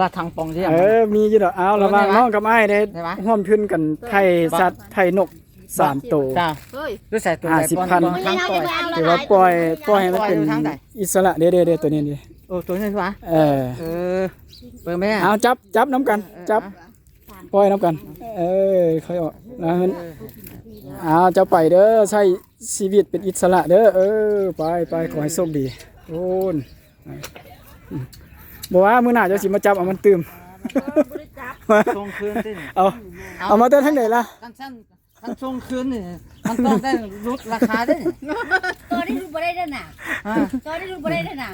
ວ່າທາງປ່ອງຊິ ເອີ ມີຢູ່ດອກ. ເອົາ ເອີ ລະຫວ່າງ ແມ່ນຫວະ ນ້ອງກັບອ້າຍໄດ້ ແມ່ນຫວະ ຮ່ວມທຶນກັນໄຖ່ສັດ ເອີ ໄຖ່ນົກສາມໂຕ ເຈົ້າ ເອີ ຢູ່ໃສໂຕໃດ ຫ້າສິບພັນ ປ່ອນທາງປ່ອຍ ຖືວ່າປ່ອຍ ປ່ອຍໃຫ້ມັນເປັນອິດສະຫຼະເດ້ ເດ້ ເດ້ ໂຕນີ້ເດ້. ໂອ້ ໂຕນີ້ຫວະ ເອີ ເອີ ເບິ່ງແມ່ ເອົາ ຈັບ ຈັບນຳກັນ ເອີ ຈັບ ເອົາ ປ່ອຍນຳກັນ ເອີ ຄ່ອຍອອກ ແລ້ວມັນ ເອີ ເອົາ ເຈົ້າໄປເດີ ໃຊ້ຊີວິດເປັນອິດສະຫຼະເດີ ເອີ ໄປ ໄປ ຂໍໃຫ້ໂຊກດີ ໂອ້ນ ບໍ່ວ່າມື້ໜ້າເຈົ້າຊິມາຈັບເອົາມັນຕື່ມ ບໍ່ໄດ້ຈັບ ສົ່ງຄືນຕິ ເອົາ ເອົາ ເອົາມາແຕ່ທາງໃດລະ? ຄັນຊັ້ນ ຄັນສົ່ງຄືນນີ້ ມັນຕ້ອງໄດ້ຫຼຸດລາຄາເດ້ນີ້ ຕໍ່ໄດ້ຫຼຸດບໍ່ໄດ້ເດີນະ ຮະ ຕໍ່ໄດ້ຫຼຸດບໍ່ໄດ້ເດີນະ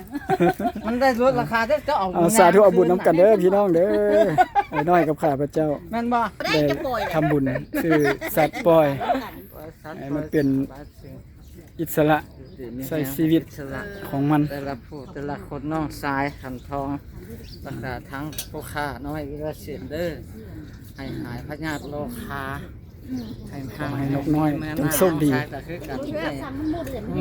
ມັນໄດ້ຫຼຸດລາຄາເດ້ ເຈົ້າເອົາ ເອົາ ສາທຸ ເອົາບຸນນຳກັນເດີພີ່ນ້ອງເດີ ໄອ້ນ້ອຍກັບຂ້າພະເຈົ້າ ແມ່ນບໍ່? ໄດ້ທຳບຸນຊື້ສັດປ່ອຍ ໃຫ້ມັນເປັນອິດສະຫຼະ ໃຊ້ຊີວິດຂອງມັນ ແຕ່ລະຜູ້ແຕ່ລະຄົນ ນ້ອງຊາຍຂັນທອງ ແລ້ວກະທັງພໍ່ຄ້ານ້ອຍວິລະສິນເດີ ໃຫ້ຫາຍພະຍາດໂລຄາ ໃຫ້ ຂໍໃຫ້ນົກນ້ອຍຈົ່ງໂຊກດີ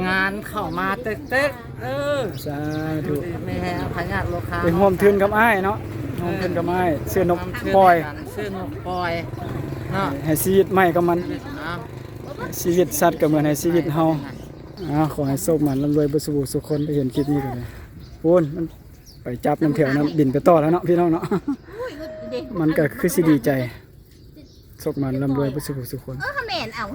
ງານເຂົ້າມາເຕັກໆ ເອີ ສາທຸ ຢູ່ດີມີແຮງ ພະຍາດໂລຄາ ໄປຮ່ວມທຶນກັບອ້າຍເນາະ ເອີ ຮ່ວມທຶນກັບອ້າຍ ຊື້ນົກປ່ອຍ ຊື້ນົກປ່ອຍເນາະ ໃຫ້ຊີວິດໃໝ່ກັບມັນ ຊີວິດສັດກໍເໝືອນໃຫ້ຊີວິດເຮົາ ອ່າ ຂໍໃຫ້ໂຊກໝານລ່ຳລວຍເບິດສູ່ຜູ້ສູ່ຄົນ ໄດ້ເຫັນຄລິບນີ້ກໍໄດ້ ໂອ້ນ ມັນໄປຈັບນຳແຖວນັ້ນ ບິນໄປຕໍ່ແລ້ວເນາະ ພີ່ນ້ອງເນາະ ມັນກໍຄືຊິດີໃຈ ໂຊກໝານລ່ຳລວຍເບິດສູ່ຜູ້ສູ່ຄົນ ເອີ ແມ່ນ ເອົາ